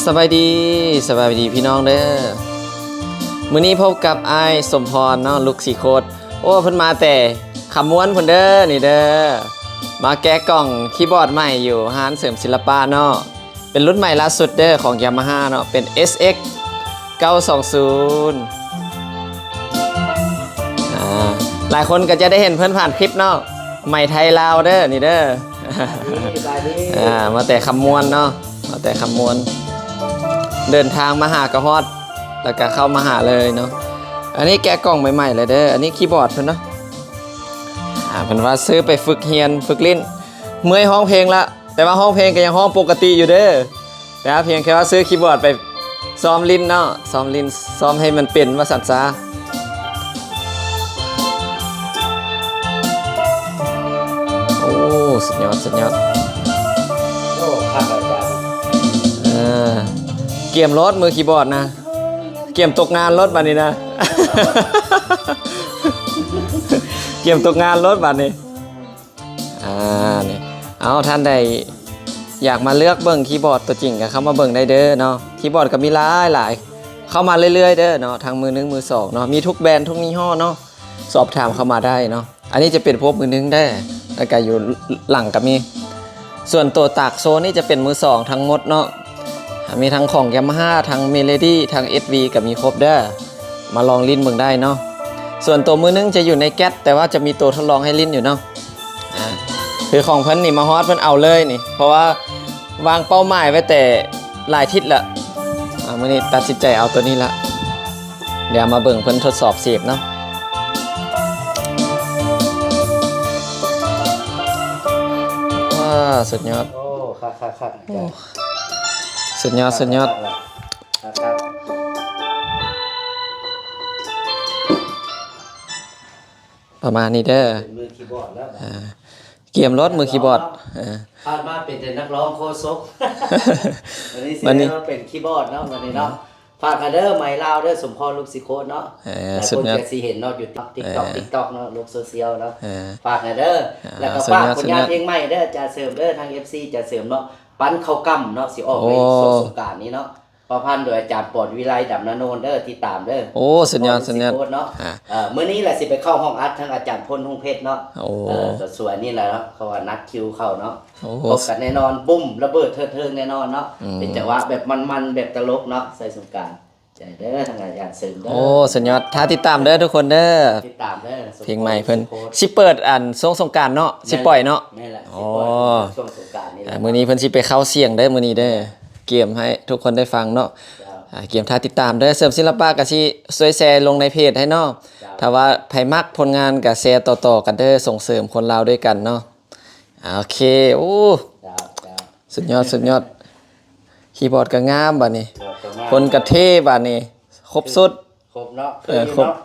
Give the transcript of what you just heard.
ສະບາຍດີ ສະບາຍດີພີ່ນ້ອງເດີ. ມື້ນີ້ພົບກັບອ້າຍສົມພອນເນາະ ລູກສີໂຄດ. ໂອ້ ເພິ່ນມາແຕ່ຄຳມ່ວນພຸ້ນເດີ ນີ້ເດີ. ມາແກະກ່ອງຄີບອດໃໝ່ຢູ່ຮ້ານເສີມສິລະປະເນາະ. ເປັນລຸ້ນໃໝ່ລ່າສຸດເດີ ຂອງຢາມາຮາເນາະ ເປັນເອັສເອັກເກົ້າສອງສູນ. ອ່າ ຫຼາຍຄົນກໍຈະໄດ້ເຫັນເພິ່ນຜ່ານຄລິບເນາະ ໄມໄທລາວເດີ ນີ້ເດີ. ສະບາຍດີ ອ່າ ມາແຕ່ຄຳມ່ວນເນາະ ມາແຕ່ຄຳມ່ວນ ເດີນທາງມາຫາກໍຮອດ ແລ້ວກໍເຂົ້າມາຫາເລີຍເນາະ. ອັນນີ້ແກະກ່ອງໃໝ່ໆເລີຍເດີ. ອັນນີ້ຄີບອດເພິ່ນເນາະ ອ່າ ເພິ່ນວ່າຊື້ໄປຝຶກຮຽນຝຶກຫຼິ້ນ ເມື່ອຍຮ້ອງເພງລະ ແຕ່ວ່າຮ້ອງເພງກໍຍັງຮ້ອງປົກກະຕິຢູ່ເດີ ແຕ່ວ່າພຽງແຄ່ວ່າຊື້ຄີບອດໄປຊ້ອມຫຼິ້ນເນາະ ຊ້ອມຫຼິ້ນ ຊ້ອມໃຫ້ມັນເປັນວ່າຊັ້ນຊະ. ໂອ້ ສຸດຍອດ ສຸດຍອດ. ໂອ້ ຄັກອາຈານ. ເອີ ກຽມໂລດມືຄີບອດນະ ກຽມຕົກງານໂລດບາດນີ້ນະ ກຽມຕົກງານໂລດບາດນີ້. ອ່າ ນີ້ ເອົາ ທ່ານໃດຢາກມາເລືອກເບິ່ງຄີບອດຕົວຈິງກໍເຂົ້າມາເບິ່ງໄດ້ເດີເນາະ. ຄີບອດກໍມີຫຼາຍໆ ເຂົ້າມາເລື້ອຍໆເດີເນາະ ທັງມືໜຶ່ງມືສອງເນາະ ມີທຸກແບຣນທຸກຍີ່ຫໍ້ເນາະ ສອບຖາມເຂົ້າມາໄດ້ເນາະ. ອັນນີ້ຈະເປັນພວກມືໜຶ່ງເດີ ແລ້ວກໍຢູ່ຫຼັງກໍມີ. ສ່ວນຕົວຕາກໂຊນນີ້ຈະເປັນມືສອງທັງໝົດເນາະ ມີທັງຂອງຢາມາຮາ ທັງເມໂລດີ້ ທັງເອັສວີ ກໍມີຄົບເດີ ມາລອງຫຼິ້ນເບິ່ງໄດ້ເນາະ. ສ່ວນຕົວມືໜຶ່ງຈະຢູ່ໃນແກັດ ແຕ່ວ່າຈະມີຕົວທົດລອງໃຫ້ຫຼິ້ນຢູ່ເນາະ. ອ່າ ຄືຂອງເພິ່ນນີ້ມາຮອດເພິ່ນເອົາເລີຍນີ້ ເພາະວ່າວາງເປົ້າໝາຍໄວ້ແຕ່ຫຼາຍທິດລະ. ອ່າ ມື້ນີ້ຕັດສິນໃຈເອົາຕົວນີ້ລະ ດຽວມາເບິ່ງເພິ່ນທົດສອບເສບເນາະ. ວ້າ ສຸດຍອດ. ໂອ້ ຄັກໆໆ ໂອ້ ສຸດຍອດ ສຸດຍອດ ຄັກໆ ປະມານນີ້ເດີ ເປັນມືຄີບອດແລ້ວ ອ່າ ກຽມໂລດມືຄີບອດ ເນາະ ເອີ ຜ່ານມາເປັນແຕ່ນັກຮ້ອງໂຄສົກ ວັນນີ້ຊິໄດ້ມາເປັນຄີບອດເນາະ ວັນນີ້ເນາະ. ຝາກກັນເດີ ໄມລາວເດີ ສົມພອນ ລູກສີໂຄດເນາະ. ເອີ ຫຼາຍຄົນກໍຊິເຫັນເນາະ ຢູ່ຕິກຕັອກ ຕິກຕັອກເນາະ ໂລກໂຊຊຽວເນາະ. ເອີ ຝາກກັນເດີ ອ່າ ແລ້ວກໍຝາກຜົນງານເພງໃໝ່ເດີ ຈາເສີມເດີ ທາງເອັຟຊີ ຈາເສີມເນາະ ປັນເຂົ້າກ່ຳເນາະ ຊິອອກໃນ ໂອ້ ຊ່ວງສົງການນີ້ເນາະ. ປະພັນໂດຍອາຈານປອນວິໄລ ດຳນາໂນນເດີ ຕິດຕາມເດີ. ໂອ້ ສຸດຍອດ ສຸດຍອດ ເນາະ. ອ່າ ເອີ ມື້ນີ້ລະຊິໄປເຂົ້າຫ້ອງອັດທາງອາຈານພົນ ຮົງເພັດເນາະ. ໂອ້ ເອີ ສວຍໆນີ້ລະເນາະ ເພາະວ່ານັດຄິວເຂົ້າເນາະ. ໂອ້ ພົບກັນແນ່ນອນ ບຸ້ມ ລະເບີດເທີດເທີງແນ່ນອນເນາະ. ອືມ ເປັນຈັງຫວະແບບມັນໆ ແບບຕະຫຼົກເນາະ ໃສ່ສົງການ. ໃຈເດີ ທາງອາຈານເສີມເດີ. ໂອ້ ສຸດຍອດ ຖ້າຕິດຕາມເດີທຸກຄົນເດີ ຕິດຕາມເດີ ເພງໃໝ່ເພິ່ນ ສົມພອນ ລູກສີໂຄດ ຊິເປີດອັນຊ່ວງສົງການເນາະ ແມ່ນ ຊິປ່ອຍເນາະ. ແມ່ນແຫຼະ ໂອ້ ຊິປ່ອຍຊ່ວງສົງການນີ້ແຫຼະ. ອ່າ ມື້ນີ້ເພິ່ນຊິໄປເຂົ້າສຽງເດີ ມື້ນີ້ເດີ ກຽມໃຫ້ທຸກຄົນໄດ້ຟັງເນາະ. ເຈົ້າ ອ່າ ກຽມຖ້າຕິດຕາມເດີ ເສີມສິລະປະກໍຊິຊ່ວຍແຊລົງໃນເພຈໃຫ້ເນາະ. ເຈົ້າ ຖ້າວ່າໃຜມັກຜົນງານກໍແຊຕໍ່ໆກັນເດີ ສົ່ງເສີມຄົນລາວດ້ວຍກັນເນາະ. ໂອເຄ ໂອ້ ເຈົ້າ ເຈົ້າ ສຸດຍອດ ສຸດຍອດ. ຄີບອດກໍງາມບາດນີ້ ຄີບອດກໍງາມ ຄົນກໍເທ່ບາດນີ້ ຄົບຊຸດ ຄົບເນາະ ເອີ ຄົບ ເນາະ.